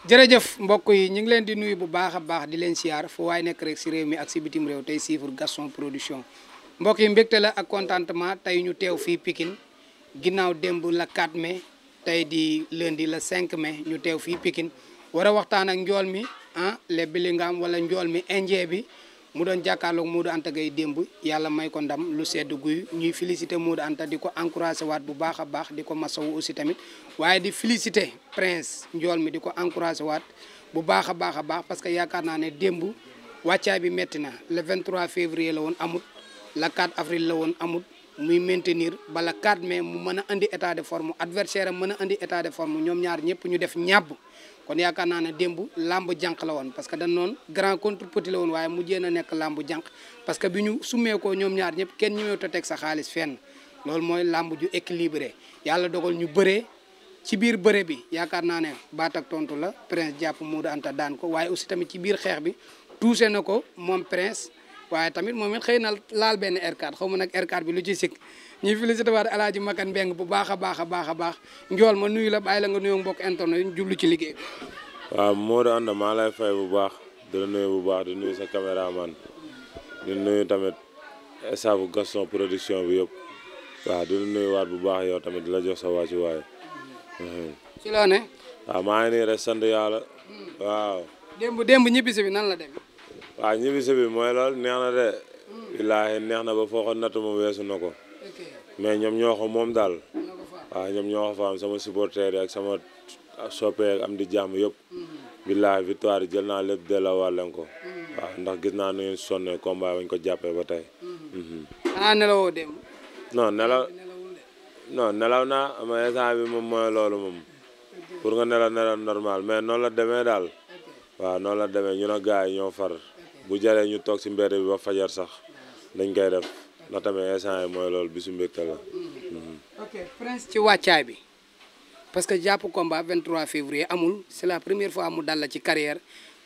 jërëjëf mbokk yi ñu ngi leen di nuyu bu baax a baax di leen siyaar fu waay nekk rek si réew mi ak si bitim réew tey siifur Gaston Production mbokk yi mbégte la ak contentement tey ñu teew fii Pikine ginnaaw démb la 4 mai tey di lundi la 5 mai ñu teew fii Pikine war a waxtaan ak njool mi le Bellingham wala njool mi indien bi mu doon jàkkaarloog Modou Anta Gaye démb yàlla may ko ndam lu sedd guy ñuy félicité Modou Anta di ko encouragé waat bu baax a baax di ko masawu aussi tamit waaye di félicité Prince njool mi di ko encouragé waat bu baax a baax a baax parce que yaakaar naa ne démb wàccaay bi metti na le 23 février la woon amut le 4 avril la woon amut muy maintenir bala 4 mai mu mën a andi état de forme adversaire am mën a andi état de forme ñoom ñaar ñëpp ñu def ñàbb kon yaakaar naa ne démb làmb jànq la woon parce que dañ noon grand contre petit la woon waaye mujjee na nekk làmb jànq parce que bi ñu summeekoo ñoom ñaar ñëpp kenn ñëwee ta teg sa xaalis fenn loolu mooy làmb ju équilibré yàlla dogal ñu bëree ci biir bëre bi yaakaar naa ne baat ak tontu la Prince jàpp Modou Anta daan ko waaye aussi tamit ci biir xeex bi touché na ko moom Prince waaye tamit moom it xëy na laal benn R4 xaw ma nag R4 bi lu ci sikk ñuy félicité waat Alaaji Makan Mbeng bu baax a baax a baax a baax njool ma nuyu la bàyyi la nga nuyoo mbokk internet ñu jublu ci liggéey bi. waaw Modou Anta maa lay fay bu baax di la nuyu bu baax di nuyu sa caméraman di nuyu tamit staff Gaston Production bi yëpp waaw di la nuyu waat bu baax yow tamit di la jox sa waa ci waaye. ci loo ne. waaw maa ngi nii rek sant yàlla waaw. démb ñibbisi bi nan la demee. waaw ñibbisi bi mooy lool neex na de. billaahi neex na ba foo ko natt moom weesu na ko. mais ñoom ñoo ko moom daal. waaw ñoom ñoo ko fa am sama supporter yi ak sama soppee am di jàmm yëpp. billaahi victoire yi jël naa lépp delloowaat leen ko. waaw ndax gis naa nu ngeen sonné combat bañ ko jàppee ba tey. xanaa nelawoo démb. non nelaw naa ama instant bi moom mooy loolu moom. pour nga nelaw normal mais noonu la demee daal. waaw noonu la demee ñu ne gars yi ñoo far. bu jaree ñu toog si mbedd bi ba fajar sax dañ koy def ndax tamit instant yi mooy loolu bisu mbégte la. ok Prince ci wàccaay bi parce que jàpp combat 23 février amul c'est la première fois mu dal la ci carrière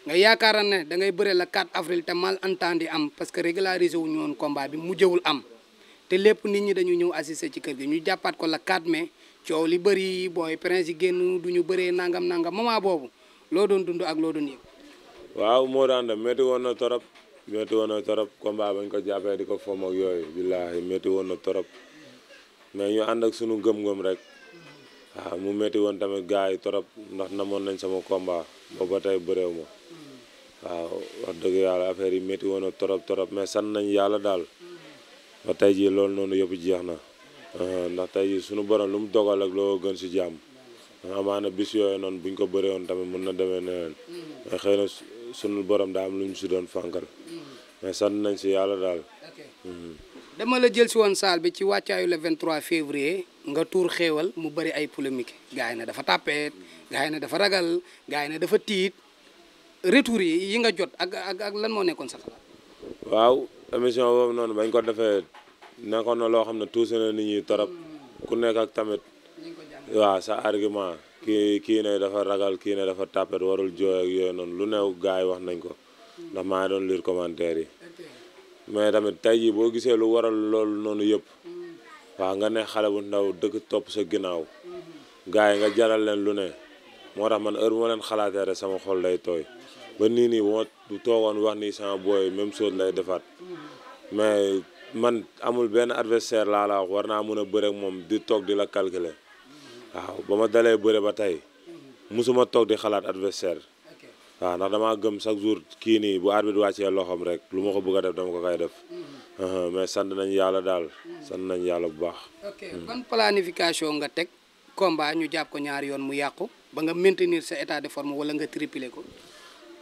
nga yaakaar ne da ngay bëre la 4 avril te malentendu am parce que régularisé wu ñu woon combat bi mujjewul am te lépp nit ñi dañu ñëw assister ci kër gi ñu jàppaat ko la 4 mai coow li bëri booy Prince yi génn du ñu bëree nangam moment boobu loo doon dund ak loo doon yëg. waaw Modou Anta métti woon na torop combat bañ ko jàppee di ko fomm ak yooyu billaahi métti woon na torop mais ñu ànd ak sunu gëm-gëm rek waaw mu métti woon tamit gars yi torop ndax namoon nañ sama combat boobu ba tey bëréew ma waaw wax dëgg yàlla affaire yi métti woon na torop mais sant nañ yàlla daal ba tey jii loolu noonu yëpp jeex na ndax tey jii sunu borom lu mu dogal ak loo gën si jàmm amaana bis yooyu noonu buñ ko bëree woon tamit mën na demee neneen mais xëy na sunu borom daa am lu ñu si doon fànkal mais sant nañ si yàlla daal. dama la jël si woon saal bi ci wàccaayu le 23 février nga tuur xéewal mu bëri ay polémique gars yi ne dafa tàppeet gars yi ne dafa ragal gars yi ne dafa tiit retour yi nga jot ak lan moo nekkoon sa xalaat. waaw émission boobu noonu bañ ko defee nekkoon na loo xam ne tuuti na nit ñi torop ku nekk ak tamit waaw sa argument kii ne dafa ragal kii ne dafa tàppet warul jooy ak yooyu noonu lu new gars yi wax nañ ko ndax maa ngi doon lire commentaire yi mais tamit tey jii boo gisee lu waral loolu noonu yëpp waaw nga ne xale bu ndaw dëkk topp sa ginnaaw gars yi nga jaral leen lu ne moo tax man heure bu ma leen xalaatee rek sama xol day tooy ba nii bu ma toogoon wax ni sama booy même chose lay defaat mais man amul benn adversaire laa la wax war naa mën a bëre ak moom di toog di la calculer waaw ba ma dalee bëre ba tey musuma toog di xalaat adversaire waaw ndax damaa gëm chaque jour kii nii bu arbitre wàccee loxoom rek lu ma ko bëgg a def dama ko koy def mais sant nañ yàlla daal sant nañ yàlla bu baax. ok ban planification nga teg combat ñu jàpp ko ñaari yoon mu yàqu ba nga maintenir sa état de forme wala nga tripler ko.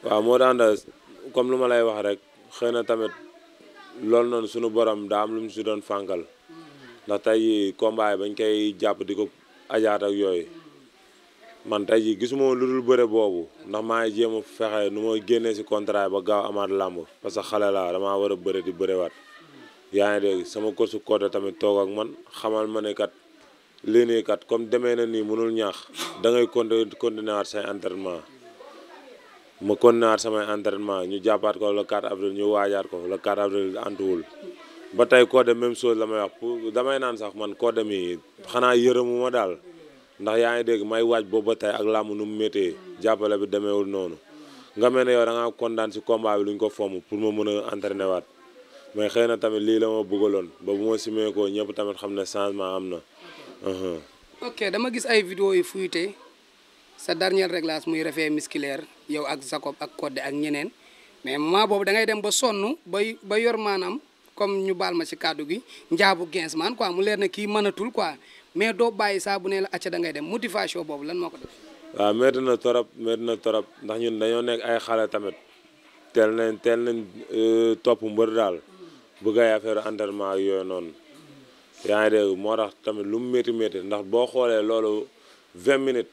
waaw moo daan comme lu ma lay wax rek xëy na tamit loolu noonu sunu borom daa am lu mu si doon fànkal ndax tey combat yi bañ koy jàpp di ko ajaat ak yooyu. man tey jii gisuma lu dul bëre boobu ndax maa ngi jéem a fexe nu ma génnee si contrat ba gaaw amaat làmb parce que xale laa damaa war a bëre di bërewaat yaa ngi dégg sama coach su côté tamit toog ak man xamal ma ne kat lii nii kat comme demee na nii mënul ñaax da ngay continuer waat say entraînement ma continuer waat samay entraînement ñu jàppaat ko le 4 avril ñu waajaat ko le 4 avril antuwul ba tey Codé même chose la may wax pour damay naan sax man Codé mi xanaa yërëmu ma daal ndax yaa ngi dégg may waaj boobu ba tey ak làmb nu mu méttee jàppale bi demeewul noonu nga mel ne yow da ngaa kontaan si combat bi lu ñu ko fomm pour ma mën a entraîner waat mais xëy na tamit lii la ma bëggaloon ba bu ma simee ko ñëpp tamit xam ne changement am na. ok dama gis ay vidéo yu fuité sa dernier réglage muy refait musculaire yow ak Jacob ak Codé ak ñeneen mais moment boobu da ngay dem ba sonn ba yor maanaam comme ñu baal ma ci kàddu gi njaabu gens man quoi mu leer na kii mënatul quoi mais doo bàyyi saa bu ne la acca da ngay dem motivation boobu lan moo ko def. waaw métti na torop ndax ñun dañoo nekk ay xale tamit teel nañ topp mbër daal bëgg ay affaire entraînement ak yooyu noonu yaa ngi dégg moo tax tamit lu mu métti ndax boo xoolee loolu 20 minutes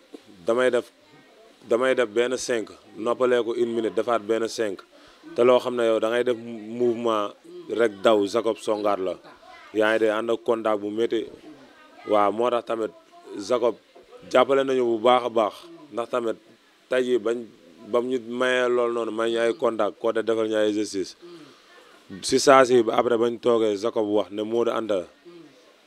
damay def benn 5 noppalee ko 1 minute defaat benn 5 te loo xam ne yow da ngay def mouvement rek daw Jacob songaat la yaa ngi dégg ànd ak contact bu métti waaw moo tax tamit Jacob jàppale nañu bu baax a baax ndax tamit tey jii bam ñu mayee loolu noonu may ñu ay contact Codé defal ñu ay exercice si saa si ba après bañ toogee Jacob wax ne Modou Anta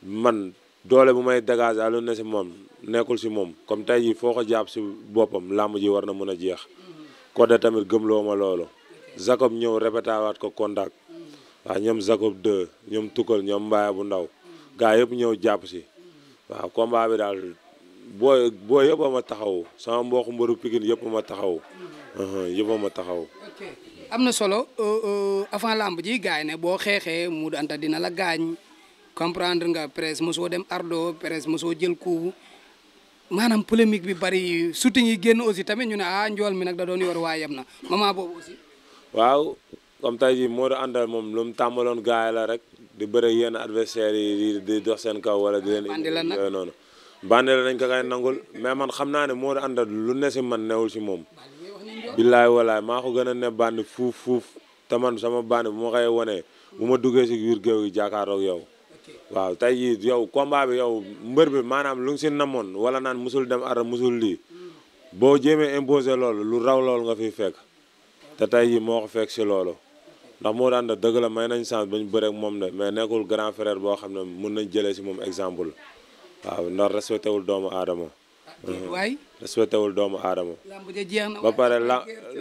man doole bu may dégager alu ne si moom nekkul si moom comme tey jii foo ko jàpp si boppam làmb ji war na mën a jeex Codé tamit gëmloo ma loolu Jacob ñëw répété waat ko contact waaw ñoom Jacob 2 ñoom tukkal ñoom Mbaye bu ndaw gaa yëpp ñëw jàpp si waaw combat bi daal boo yëpp a ma taxaw sama mbokku mbëru Pikine yëpp a ma taxaw yëpp a ma taxaw. ok am na solo avant lamb ji gars yi ne boo xeexee Modou Anta dina la gaañ comprendre nga presse mosoo dem ardo presse mosoo jël coup maanaam polémique bi bari shooting yi génn aussi tamit ñu ne njool mi nag da doon yor waa yem na moment boobu aussi. waaw comme tey jii Modou Anta moom lu mu tàmbaloon gars yi la rek di bëre yenn adversaires yi di dox seen kaw wala di leen. bandi la nag yooyu noonu. bandi la nañ ko kay nangul mais man xam naa ne Modou Anta lu ne si man newul si moom. billaay walaay maa ko gën a ne bandi fuuf te man sama bandi bu ma koy wanee bu ma duggee si biir géew gi jàkkaaroog yow. waaw tey jii yow combat bi yow mbër bi maanaam lu ngi si namoon wala naan musul dem ara musul lii boo jéemee imposé loolu lu raw loolu nga fiy fekk te tey jii moo ko fekk si loolu ndax moo daan da dëgg la may nañ chance bañ bëreek moom de mais nekkul grand frère boo xam ne mun nañ jëlee si moom exemple waaw ndax respecté wul doomu aadama waay respecté wul doomu aadama ba pare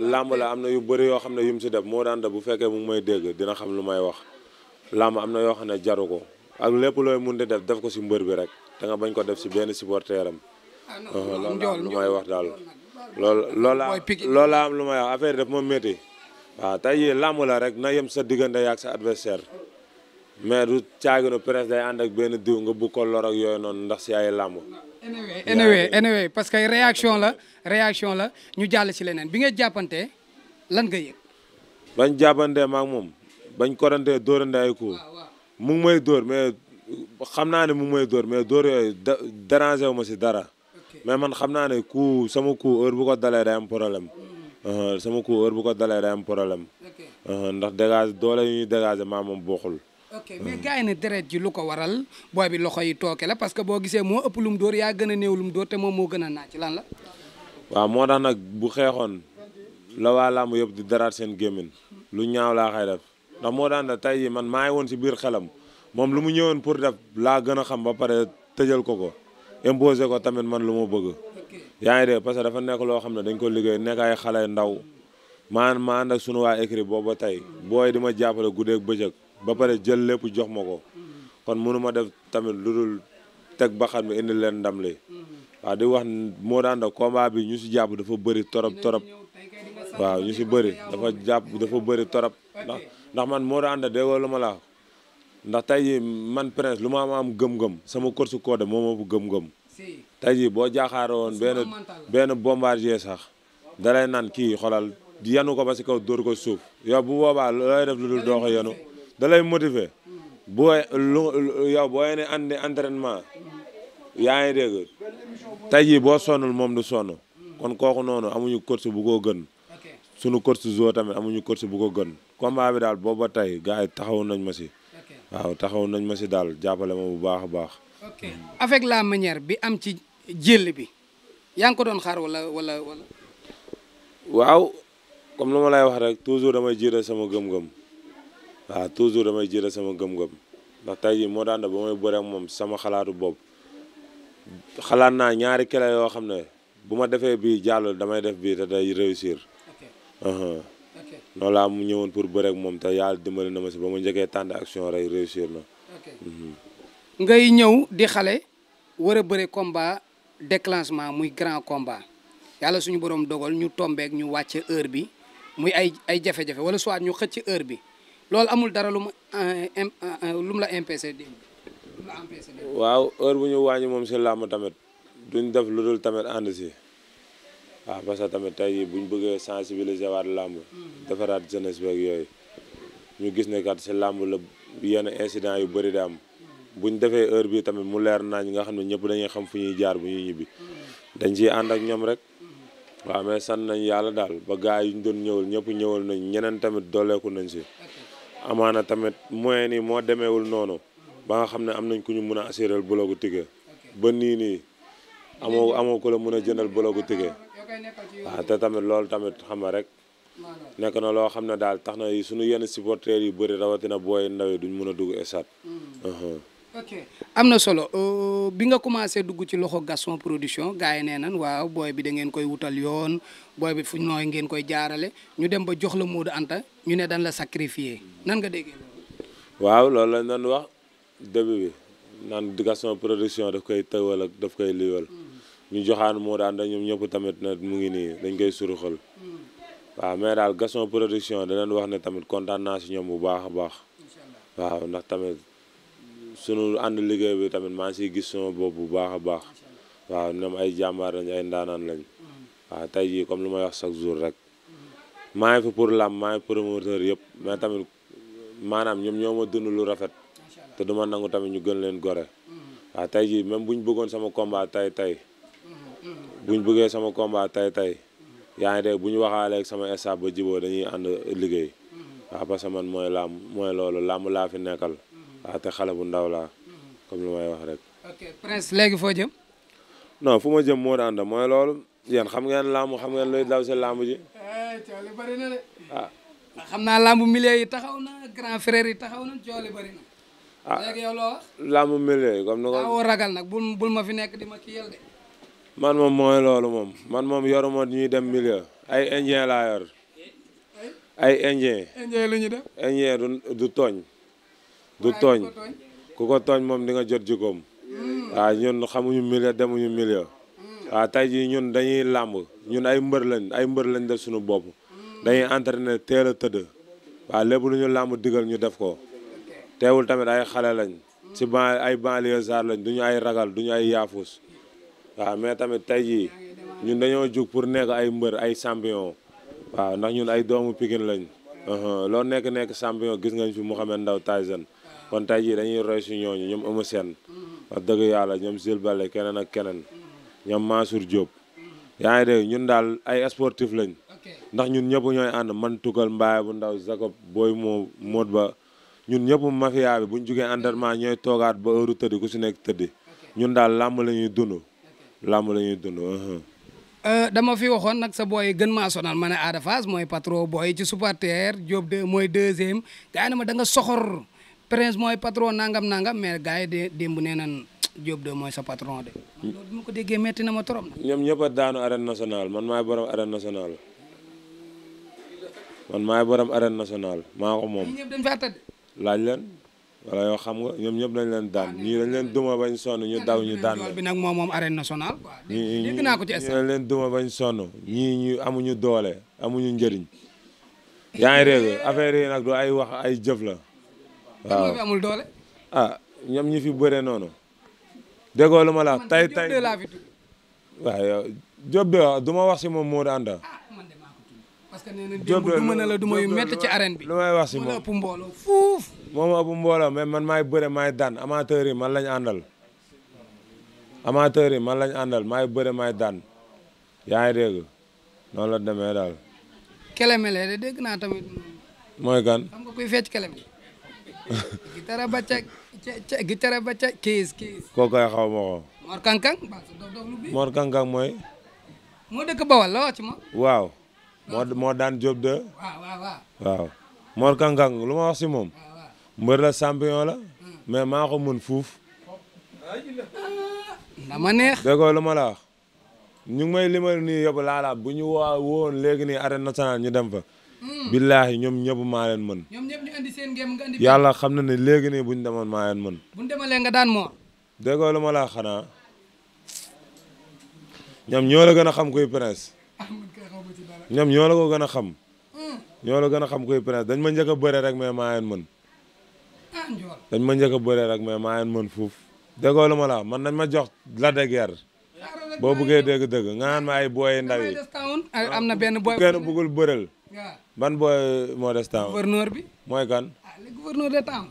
làmb la am na yu bëri yoo xam ne yu mu si def moo daan da bu fekkee mu ngi may dégg dina xam lu may wax làmb am na yoo xam ne jaru ko ak lépp looy mun di def ko si mbër bi rek da nga bañ ko def si benn supporter am loolu lu may wax daal loolu laa am lu may wax affaire def ma métti waaw tey jii làmb la rek na yem sa diggante yaag sa adversaire mais du caaginu presse day ànd ak benn diw nga bu ko lor ak yooyu noonu ndax si ay làmb anyway parce que réaction la ñu jàll ci leneen bi nga jàppante lan nga yëg bañ jàppante maak moom bañ korante dóorante ay coups mu ngi may dóor mais xam naa ne mu ngi may dóor mais dóor yooyu dérangé wu ma si dara mais man xam naa ne sama coup heure bu ko dalee day am problème sama coup heure bu ko dalee day am problème ndax dégage doole yu ñuy dégagé maa moom bokkul. ok mais gars yi ne deret ji lu ko waral booy bi loxo yi tooke la parce que boo gisee moo ëpp lum dóor yaa gën a néew lum dóor te moom moo gën a naaj lan la. waaw moo tax nag bu xeexoon la waa làmb yëpp di daraat seen gémmin lu ñaaw laa xay def ndax moo daan da tey jii man maa ngi woon si biir xelam moom lu mu ñëwoon pour def laa gën a xam ba pare tëjal ko imposé ko tamit man lu ma bëgg. yaa ngi dégg parce que dafa nekk loo xam ne dañ ko liggéey nekk ay xale ndaw ma ànd ak sunu waa écrit boobu ba tey booy di ma jàppale guddeeg bëccëg ba pare jël lépp jox ma ko kon mënu ma def tamit lu dul teg ba xam ne indi leen ndam li waaw di wax moo daan da combat bi ñu si jàpp dafa bëri torop waaw ñu si bëri dafa bëri torop ndax man moo daan da déggoo lu ma la ndax tey jii man Prince lu ma am gëm-gëm sama course Codé moo ma bu gëm-gëm tey jii boo jaaxaare woon benn bombardier sax dalay naan kii xolal yanu ko ba si kaw dóor ko suuf yow bu boobaa looy def lu dul doo ko yanu dalay motiver yow boo yene andi entraînement yaa ngi dégg tey jii boo sonnul moom du sonn kon kooku noonu amuñu course bu ko gën sunu course zo tamit amuñu course bu ko gën combat bi daal boobu ba tey gars yi taxaw nañ ma si waaw taxaw nañ ma si daal jàppale ma bu baax a baax. ok avec la manière bi am ci jël bi yaa ngi ko doon xaar wala. waaw comme lu ma lay wax rek toujours damay jiital sama gëm-gëm waaw toujours damay jiital sama gëm-gëm ndax tey jii moo daan da ba may bëre ak moom sama xalaatu bopp xalaat naa ñaari kele yoo xam ne bu ma defee bii jàll damay def bii te day réussir. noonu laa mu ñëwoon pour bëreek moom te yàlla dimbali na ma si ba ma njëkkee tànn action rek réussir na. ngay ñëw di xale war a bëre combat déclenchement muy grand combat yàlla suñu borom dogal ñu tombeek ñu wàcce heure bi muy ay jafe-jafe wala soit ñu xëcc heure bi loolu amul dara lu mu la empêché démb. waaw heure bu ñu wàññi moom si làmb tamit duñ def lu dul tamit ànd si. waaw parce que tamit tey jii bu ñu bëggee sensibiliser waat làmb defaraat jeunesse beeg yooyu ñu gis ne kat si làmb la yenn incident yu bëri di am bu ñu defee heure bi tamit mu leer nañ nga xam ne ñëpp dañuy xam fu ñuy jaar bu ñuy ñibbi dañ ciy ànd ak ñoom rek. waaw mais sant nañ yàlla daal ba gars yi ñu doon ñëwal ñëpp ñëwal nañ ñeneen tamit dooleeku nañ si. amaana tamit moyen yi moo demeewul noonu ba nga xam ne am nañ ku ñu mën a assurer bologu tige ba nii amoo ko la mën a jëndal bologu tige. waaw te tamit loolu tamit xam nga rek nekk na loo xam ne daal tax na suñu yenn supporters yu bëri rawatina booy ndaw yi duñ mën a dugg stade. ok am na solo bi nga commencé dugg ci loxo Gaston Production gars yi nee nan waaw booy bi da ngeen koy wutal yoon booy bi fu nooy ngeen koy jaarale ñu dem ba jox la Modou Anta ñu ne dañ la sacrifier nan nga déggee loolu. waaw loolu lañ doon wax début bi naan Gaston Production daf koy tëwal ak daf koy liiwal. ñu joxaan Modou Anta ñoom ñëpp tamit ne mu ngi nii dañ koy suruxal. waaw mais daal Gaston Production da leen wax ne tamit kontaan naa si ñoom bu baax a baax. waaw ndax tamit sunu ànd liggéey bi tamit maa ngi siy gis sama bopp bu baax a baax. waaw ñoom ay jàmbaar lañ ay ndaanaan lañ. waaw tey jii comme lu may wax chaque jour rek maa ngi fi pour làmb maa ngi promoteur yëpp mais tamit maanaam ñoom ñoo ma dund lu rafet te du ma nangu tamit ñu gën leen gore. waaw tey jii même bu ñu bëggoon sama combat tey. buñ bëggee sama combat tey yaa ngi dégg bu ñu waxaaleeg sama staff ba jiboo dañuy ànd liggéey. waaw parce que man mooy làmb mooy loolu làmb laa fi nekkal. waaw te xale bu ndaw laa comme lu may wax rek. ok Prince léegi foo jëm. non fu ma jëm moo daan mooy loolu yéen xam ngeen làmb xam ngeen luy daw si làmb ji. coow li bëri na de. ah xam naa làmb milieu yi taxaw na grand frère yi taxaw na coow li bëri na. léegi yow loo wax. làmb milieu yi comme ni ko. waaw ragal nag bul ma fi nekk di ma kii yel de. man moom mooy loolu moom man moom yoruma ñuy dem milieu ay indien laa yor ay indien. indien lu ñu def. indien du tooñ. du tooñ ku ko tooñ moom di nga jot jikkoom. waaw ñun xamuñu milieu demuñu milieu. waaw tey jii ñun dañuy làmb ñun ay mbër lañ def suñu bopp. dañuy entraîner teel a tëdd. waaw lépp lu ñu làmb digal ñu def ko. teewul tamit ay xale lañ. si ay banlieusards lañ duñu ay ragal duñu ay yaafus. waaw mais tamit tey jii ñun dañoo jug pour nekk ay mbër ay champion. waaw ndax ñun ay doomu Pikine lañ. loo nekk champion gis ngañ fi Mouhamed Ndao Tyson kon tey jii dañuy roy si ñooñu ñoom Eumeu Sène wax dëgg yàlla ñoom Jules Baldé keneen ak keneen ñoom Mansour Diop. yaa ngi dégg ñun daal ay sportif lañ ndax ñun ñëpp ñooy ànd man tukkal Mbaye bu ndaw Jacob booy moo Mod ba ñun ñëpp mafia bi buñ jugee entraînement ñooy toogaat ba heure tëddi ku si nekk tëddi ñun daal làmb la ñuy dund. dama fi waxoon nag sa booy gën maa sonal ma ne Ada Fass mooy patron booy ci supporter Diop de mooy deuxième gars yi ne ma da nga soxor Prince mooy patron nangam mais gars yi démb nee nan Diop de mooy sa patron de. loolu bi ma ko déggee metti na ma trop. ñoom ñëpp a daanu arène nationale man maay borom arène nationale maa ko moom. ñëpp dañ faa tëdd. laaj leen wala yoo xam nga ñoom ñëpp dañ leen daan ñii dañ leen duma bañ sonn ñu daw ñu daan bi nag moom arène nationale quoi. ñii dégg naa ko ci dañ leen duma bañ sonn ñii ñu amuñu doole amuñu njëriñ. yaa ngi dégg affaire yi nag du ay wax ay jëf la. waaw fi amul doole. ah ñoom ñi fi bëre noonu. déggoo lu ma la tey waaw yow Diop de du ma wax si moom Modou Anta. parce que nee na démb du mën a la du ma yu métti ci arène bi. lu may wax si moom ëpp mbooloo fuuf. moom ëpp mbooloo mais man maay bëre maay daan amateur yi man lañ àndal. maay bëre maay daan. yaa ngi dégg noonu la demee daal. kelemele de dégg naa tamit. mooy kan. xam nga kuy fecc kelemele. gitara ba ca kiis. kooku ay xaw ma ko. Mor Kankang. Mor Kankang mooy. moo dëkk Bawal la wax ci ma. waaw. moo daan Diop de. waaw. Mor Kankang lu ma wax si moom. mbër la champion la. mais maa ko mën fuuf. na ma neex. déggoo lu ma la wax ñu ngi may limal nii yëpp laala bu ñu woon léegi nii arène nationale ñu dem fa. billaahi ñoom ñëpp maa leen mën. ñoom ñëpp ñu andi seen ngëm nga andi. yàlla xam na ne léegi nii bu ñu demoon maa leen mën. bu ñu demalee nga daan moo. déggoo lu ma la wax xanaa ñoom ñoo la gën a xam kuy prince. ñoom ñoo la ko gën a xam. ñoo la gën a xam kuy prince dañ ma njëkk a bëre rek mais maa leen mën. dañ ma njëkk a bëre rek mais maa leen mën fuuf. déggoo lu ma la wax man dañ ma jox la de guerre boo buggee dégg-dëgg nga naan ma ay booy ndaw yi. am na benn booy. kenn bëggul bëreel. ban booy moo des temps. gouverneur bi. mooy kan. le gouverneur de temps.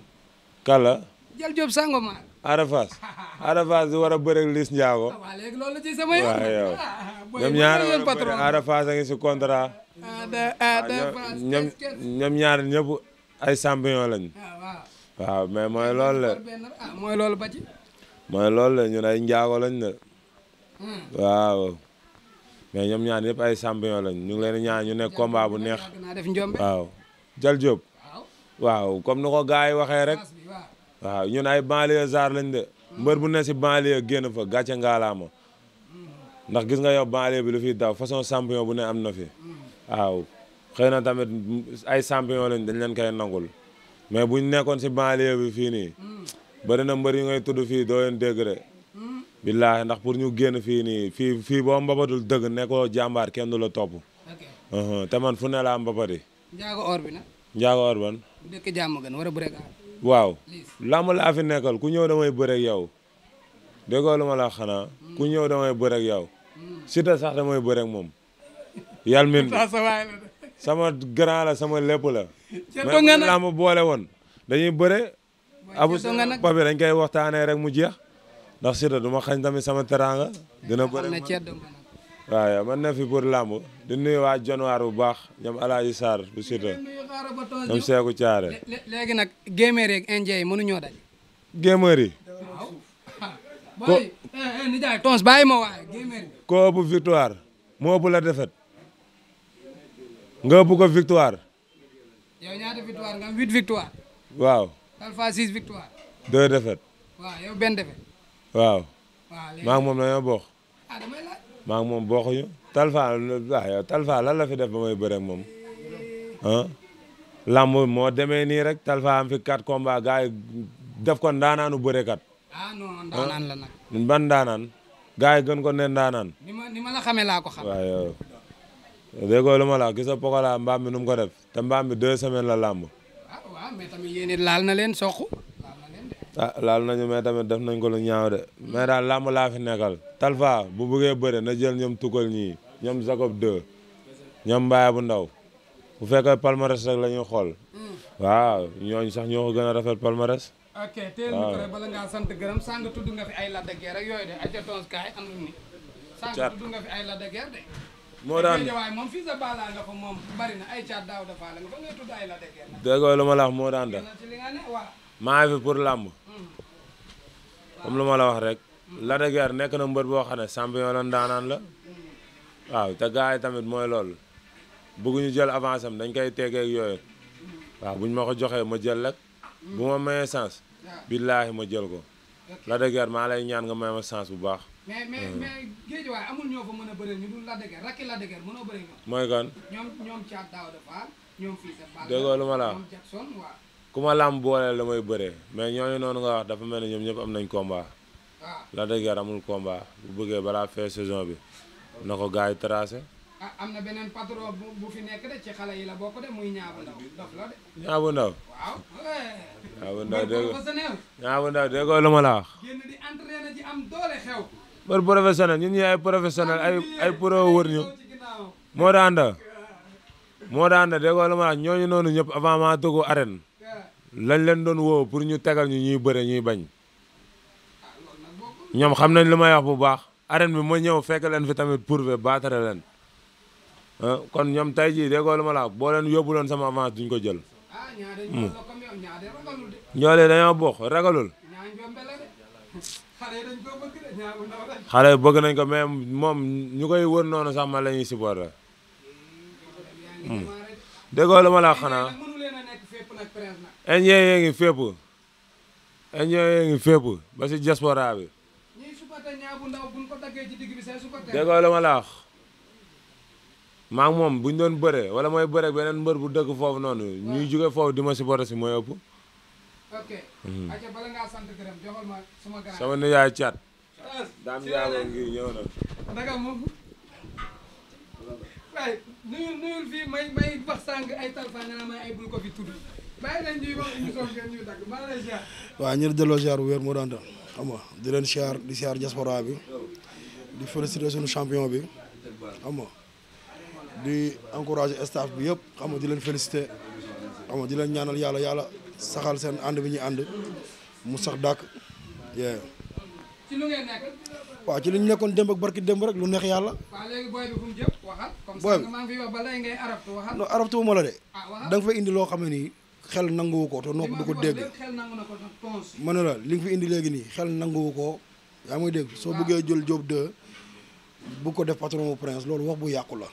kala. Jal Diop Sangomar. Ada Fass. Ada Fass di war a bëre Liss Ndiago. waaw léegi loolu la ci sama yoon. waaw yow ñoom ñaar war a bëre Ada Fass a ngi si contrat. ñoom ñaar ñëpp ay champion lañ. waaw mais mooy loolu la. mooy loolu ba ci. mooy loolu la ñun ay njaago lañ de. waaw mais ñoom ñaar ñëpp ay champion lañ ñu ngi leen ñaan ñu nekk combat bu neex. waaw Jal Diop. waaw comme ni ko gars yi waxee rek. waaw ñun ay banlieusards lañ de. mbër bu ne si banlieue génn fa gàcce ngaalaama. ndax gis nga yow banlieue bi lu fiy daw façon champion bu ne am na fi. waaw xëy na tamit ay champion lañ dañ leen koy nangul. mais buñ nekkoon si banlieue bi fii nii. bëri na mbër yi ngay tudd fii doo leen dégg de. billaahi ndax pour ñu génn fii nii fii boo mbabatul dëgg nekkoo jàmbaar kenn du la topp. te man fu ne laa mbabati. njaago or bi nag. njaago or ban. dëkk jàmm gën war a bëre waaw lamb laa fi nekkal ku ñëw damay bëre ak yow. déggoo lu ma la xanaa. ku ñëw damay bëre ak yow. Siteu sax damay bëre ak moom. yal min sama grand la sama lépp la. mais lamb boole woon dañuy bëre. abu papi dañ koy waxtaanee rek mu jeex. ndax Siteu du ma xañ tamit sama teraanga. dina bëre waaw yow man ne fi pour lamb di nuyu waa Januar bu baax ñoom Alaaji Sarr bu Siteu ñoom Seeku Caare. léegi nag géméer yeeg indien yi mënuñoo daj. géméer yi. ko ni jaay tons bàyyi ma waaye géméer yi. ko ëpp victoire moo ëpp la défaite nga ëpp ko victoire. yow ñaata victoire nga am 8 victoire. waaw. Talfa 6 victoire. 2 défaite. waaw yow benn défaite. waaw. waaw maa ngi moom dañoo bokk. ah damay laaj. maa ngi moom bokkuñu. Talfa waaw yow Talfa lan la fi def ba may bëre ak moom. lamb moo demee nii rek Talfa am fi 4 combats gars yi def ko ndaanaanu bërekat. ah non ndaanaan la nag. ban ndaanaan. gars yi gën ko ne ndaanaan. ni ma la xamee laa ko xam. waaw yow déggoo lu ma la gis nga Pokola mbaam mi nu mu ko def te mbaam mi 2 semaines la lamb. ah waaw mais tamit yéen it laal na leen soq. laal nañu mais tamit def nañ ko lu ñaaw de mais daal lamb laa fi nekkal. Talfa bu bëggee bëre na jël ñoom tukkal ñii ñoom Jacob 2 ñoom Mbaye bu ndaw bu fekkee palmarès rek la ñuy xool. waaw ñooñu sax ñoo ko gën a rafet palmarès. ok teel ñu ko rek bala ngaa sant gërëm sàng tudd nga fi ay Lac de Guiers rek yooyu de ay ca tons kaay am ni sàng tudd nga fi ay Lac de Guiers de. moo daan waaye moom fii sa bala nga fa moom bari na ay caat daaw dafa la nga fa ngay tudd ay Lac de Guiers. déggoo lu ma la wax moo daan da ci li nga ne waaw. maa fi pour làmb comme lu ma la wax rek Lac de Guiers nekk na mbër boo xam ne champion la ndaanaan la waaw te gars yi tamit mooy loolu bëgguñu jël avance am dañ koy tegeeg yooyu waaw buñ ma ko joxee ma jël rek bu ma mayee sens billaahi ma jël ko Lac de Guiers maa lay ñaan nga may ma sens bu baax. mais géej waaye amul ñoo fa mën a bëre ñu dul Lac de Guiers rakki Lac de Guiers mënoo bëre ñoom. mooy kan. ñoom caat daaw dafa ñoom fii sa bal. déggoo lu ma la wax ñoom Jackson waaw. ku ma làmb booleel la may bëree mais ñooñu noonu nga wax dafa mel ni ñoom ñëpp am nañ combat. waaw Lac de Guiers amul combat bu bëggee balaa fin saison bi na ko gars yi tracé. ah am na beneen patron bu fi nekk de ci xale yi la bokk de muy ñaabu ndaw dof la de. ñaabu ndaw. waaw. ñaabu ndaw dégg professionnel. ñaabu ndaw déggoo lu ma la wax. génn di entraîné ji am doole xew. mbër professionnel ñun ñi ay professionnel ay pro wër ñu. moo daan da déggoo lu ma la wax ñooñu noonu ñëpp avant maa dugg arène lañ leen doon woo pour ñu tegal ñu ñuy bëre ñuy bañ. ñoom xam nañ lu may wax bu baax arène bi ma ñëw fekk leen fi tamit prouvé baatare leen. kon ñoom tey jii déggoo lu ma la wax boo leen yóbbuloon sama avance duñ ko jël. ñoolee dañoo bokk ragalul. xale yi bëgg nañ ko mais moom ñu koy wër noonu sax man la ñuy supporter. déggoo lu ma la wax xanaa. indien yee ngi fépp. indien yee ngi fépp ba si diaspora bi. déggoo la ma la wax maa ngi moom buñ doon bëree wala mooy bëree beneen mbër bu dëkk foofu noonu ñuy jóge foofu di ma supporter si mooy ëpp. ok. ayca bala ngaa sant gërëm joxal ma suma grand. sama nijaay Thiat. daam yaago ngi ñëw na. naka moom. waaye nuyul fii may wax sànq ay talfa nga may ay bul ko fi tudd bàyyi leen ñuy wax émission ngeen ñuy dagg maa lay ziar. waaw ñu delloo ziar bu wér moo daan xam nga di leen ziar di ziar diaspora bi di féliciter suñu champion bi xam nga di encourager staff bi yëpp xam nga di leen féliciter xam nga di leen ñaanal yàlla saxal seen ànd bi ñuy ànd mu sax dàkk. ci lu ngeen nekk. waaw ci li ñu nekkoon démb ak barki démb rek lu neex yàlla. waaw léegi booy bi fu mu jëm waxal. booy bi comme maa ngi fi wax ba léegi ngay arabtu waxal. non arabtu ma la de. waxal da nga fa indi loo xam ne nii xel nanguwu ko te nopp du ko dégg. xel nangu na ko tons. ma ne la li nga fi indi léegi nii xel nanguwu ko yaa may dégg soo bëggee jël job 2 bu ko def patron au prince loolu wax bu yàqu la.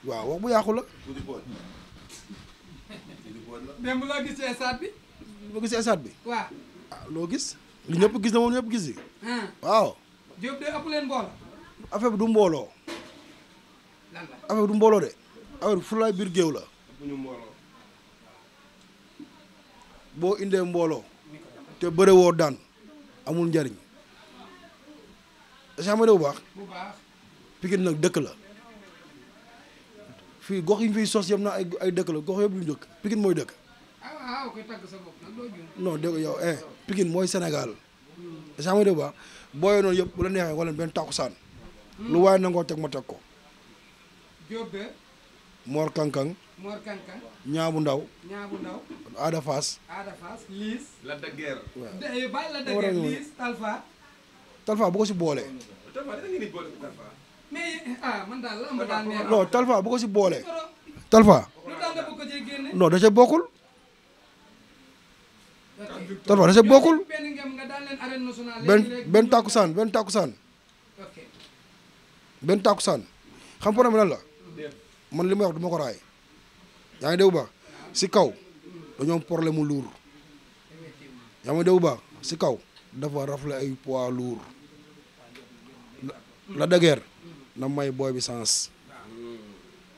waaw wax bu yàqu la. démb loo gis ci stade bi. loo gis ci stade bi. waaw. loo gis. li ñëpp gis na moom ñëpp gis yi. waaw. Diop de ëpp leen mbooloo. affaire bi du mbooloo. lan la affaire bi du mbooloo de. affaire bi fulaay biir géew la. boo indee mbooloo. te bëre woo daan amul njariñ. est-ce que bu baax. bu baax. Pikine nag dëkk la. fii gox yi ñu fiy sos yëpp na ay dëkk la gox yëpp lu ñu dëkk Pikine mooy dëkk. koy tagg sa bopp nag doo juum. non dégg yow Pikine mooy Sénégal. est-ce que bu baax booyee noonu yëpp bu la neexee wala benn takkusaan. lu waaye nangoo teg ma teg ko. Diop de. Mor Kankang. Mor Kankang. Ñaabu Ndaw. Ñaabu Ndaw. Ada Fass. Ada Fass Liis. la de guerre. waaw bàyyi la de guerre Liis Talfa. Talfa bu ko si boole. mais man daal lamb daal neex. non Talfa bu ko si boole. Talfa. lu tax nga bëgg ko cee génne. non da ca bokkul. Talfa da ca bokkul. benn ngem nga daan leen arène nationale. benn takkusaan benn takkusaan. ok. benn takkusaan xam problème lan la man li may wax du ma ko raay yaa ngi dégg bu baax si kaw dañoo am problème mu lourd yaa ngi dégg bu baax si kaw dafa rafle ay poids lourd la dëgër na may booy bi sens.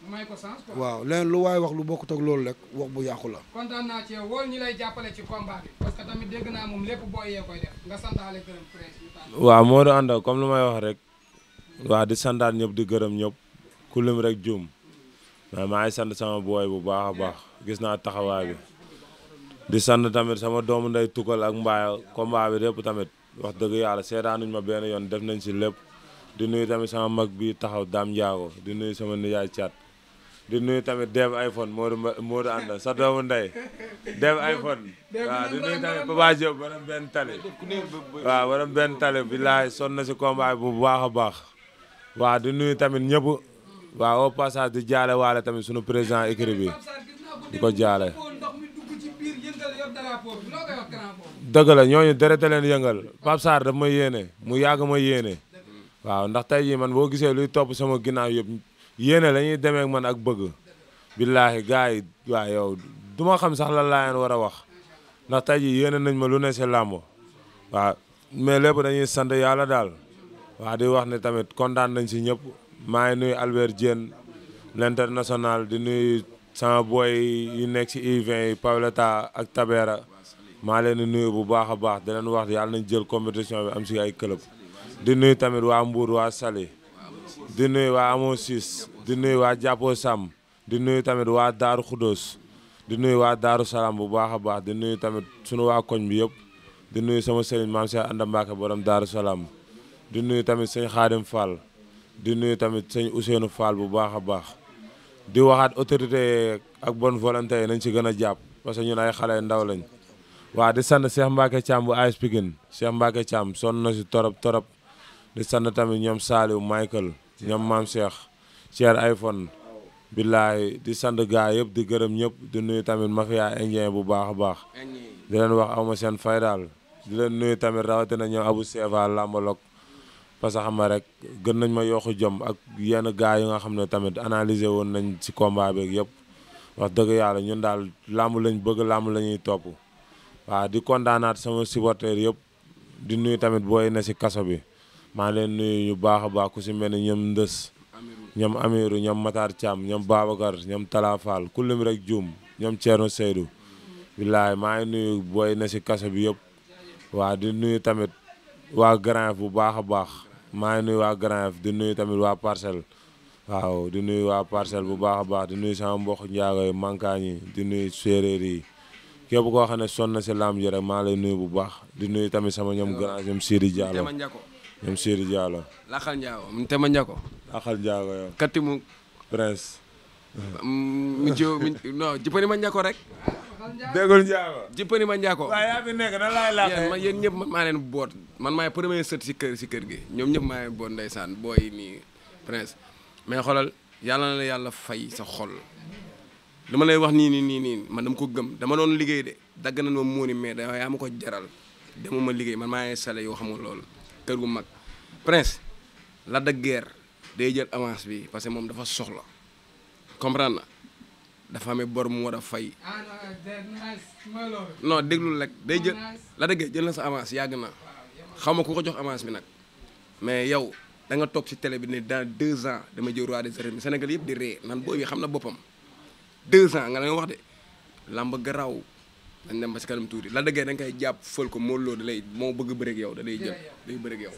may ko sens quoi. waaw leneen lu waaye wax lu bokkut ak loolu rek wax bu yàqu la. kontaan naa ci yow wóol ñi lay jàppale ci combat bi parce que tamit dégg naa moom lépp booy yee koy def nga santaale gërëm presse. waaw moo doon ànd comme lu may wax rek. waaw di santaat ñëpp di gërëm ñëpp ku lim rek juum mais maa ngi sant sama booy bu baax a baax gis naa taxawaay bi di sant tamit sama doomu nday tukkal ak mbaaya combat bi lépp tamit wax dëgg yàlla seetaanuñ ma benn yoon def nañ si lépp di nuyu tamit sama mag bi taxaw Dame Ndiago di nuyu sama nijaay Thiat di nuyu tamit Dev iPhone Modou ànd sa doomu nday Dev iPhone waaw di nuyu tamit Papa Diop borom benn tali waaw borom benn tali bilaay sonn na si combat bi bu baax a baax waaw di nuyu tamit ñëpp waaw au passage di jaale waale tamit sunu président écurie bi di ko jaale. dëgg la ñooñu deret leen yëngal Pape Sarr daf ma yéene mu yàgg ma yéene waaw ndax tey jii man boo gisee luy topp sama ginnaaw yëpp yéene la ñuy demee ak man ak bëgg billaahi gars yi waaw yow du ma xam sax lan laa leen war a wax ndax tey jii yéene nañ ma lu ne si làmb waaw mais lépp dañuy sant yàlla daal. waaw di wax ne tamit kontaan nañ si ñëpp maa ngi nuyu Albert Diène l'international di nuyu sama boy yu nekk si U20 yi Paoletta ak Tabera maa leen di nuyu bu baax a baax di leen wax yàlla nañ jël compétition bi am si ay club di nuyu tamit waa Mbour waa Saly di nuyu waa Amo 6 di nuyu waa Jàppo Sam di nuyu tamit waa Daaru Xudoos di nuyu waa Daaru Salaam bu baax a baax di nuyu tamit sunu waa koñ bi yëpp di nuyu sama sëriñ maam Cheikh Anda Mbacke borom Daaru Salaam di nuyu tamit sëñ Xaadim Fall di nuyu tamit sëñ Ousseynou Fall bu baax a baax di waxaat autorité ak bonne volonté yi nañ ci gën a jàpp parce que ñun ay xale ndaw lañ waa di sant Cheikh Mbacke Thiam bu AS Pikine Cheikh Mbacke Thiam sonn na si torop di sant tamit ñoom Saliou Michael ñoom maam Cheikh iPhone billaay di sant gaa yëpp di gërëm ñëpp di nuyu tamit mafia indien bu baax a baax di leen wax awma seen fay daal di leen nuyu tamit rawatina ñoom Abou Seva Lambalok parce que xam nga rek gën nañ ma yokku jom ak yenn gars yi nga xam ne tamit analyser woon nañ ci combat beeg yëpp wax dëgg yàlla ñun daal làmb lañ bëgg làmb la ñuy topp waaw di kontaanaat sama supporter yëpp di nuyu tamit booy na si kaso bi maa leen nuyu ñu baax a baax ku si mel ni ñoom Ndës ñoom Amiru ñoom Matar Thiam ñoom Babacar ñoom Talafal kullum rek Dioum ñoom Thierno Seydou billaay maa ngi nuyu booy na si kaso bi yëpp waa di nuyu tamit waa Grand bu baax a baax maa ngi nuyu waa Grand di nuyu tamit waa Parcelles waaw di nuyu waa Parcelles bu baax a baax di nuyu sama mbokk njaago yi mankaañ yi di nuyu séeréer yi képp koo xam ne sonn na si lamb ji rek maa lay nuyu bu baax di nuyu tamit sama ñoom grand ñoom Sidi Diallo ñoom Sidi Diallo laxal njaago Ntema Njako laxal njaago yow katimu prince non jippani ma njako rek déggul njaago jippani ma njako waaw yaa fi nekk da laay laaxee yéen ñëpp maa leen boot man maay premier sët si kër gi ñoom ñëpp maa leen boot ndeysaan booy nii prince mais xoolal yàlla na la yàlla fay sa xol li ma lay wax nii man dama ko gëm dama doon liggéey de dagg na ma móoni mais da yaa ma ko jaral demuma liggéey man maa ngi sale yoo xamul loolu kër gu mag prince la de guerre day jël avance bi parce que moom dafa soxla comprendre na dafa amee bor mu war a fay non déglul rek day jël la de guerre jël na sa avance yàgg na xaw ma ku ko jox avance bi nag mais yow da nga toog ci télé bi ne dans 2 ans dama jël roi des arènes Sénégal yëpp di ree nan booy bi xam na boppam 2 ans nga la wax de làmb garaaw dañ dem ba si kanam tuuti la dëggee da nga koy jàpp fël ko moo loo da lay moo bëgg bëreeg yow da lay jël day bëreeg yow